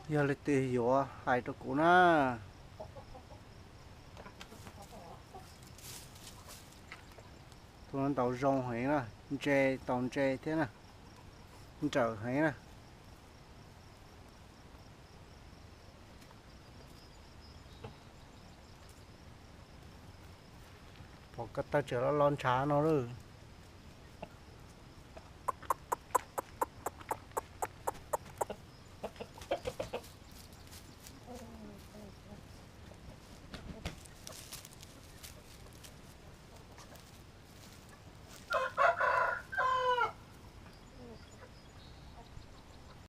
Yog leej twg yuav hais rau kuv na. Tus no ntaus zoo heev na, ntse, ntaus ntse thiab na, nrawm heev na. Pom ko taw tseem lo lo ntshav no lawm.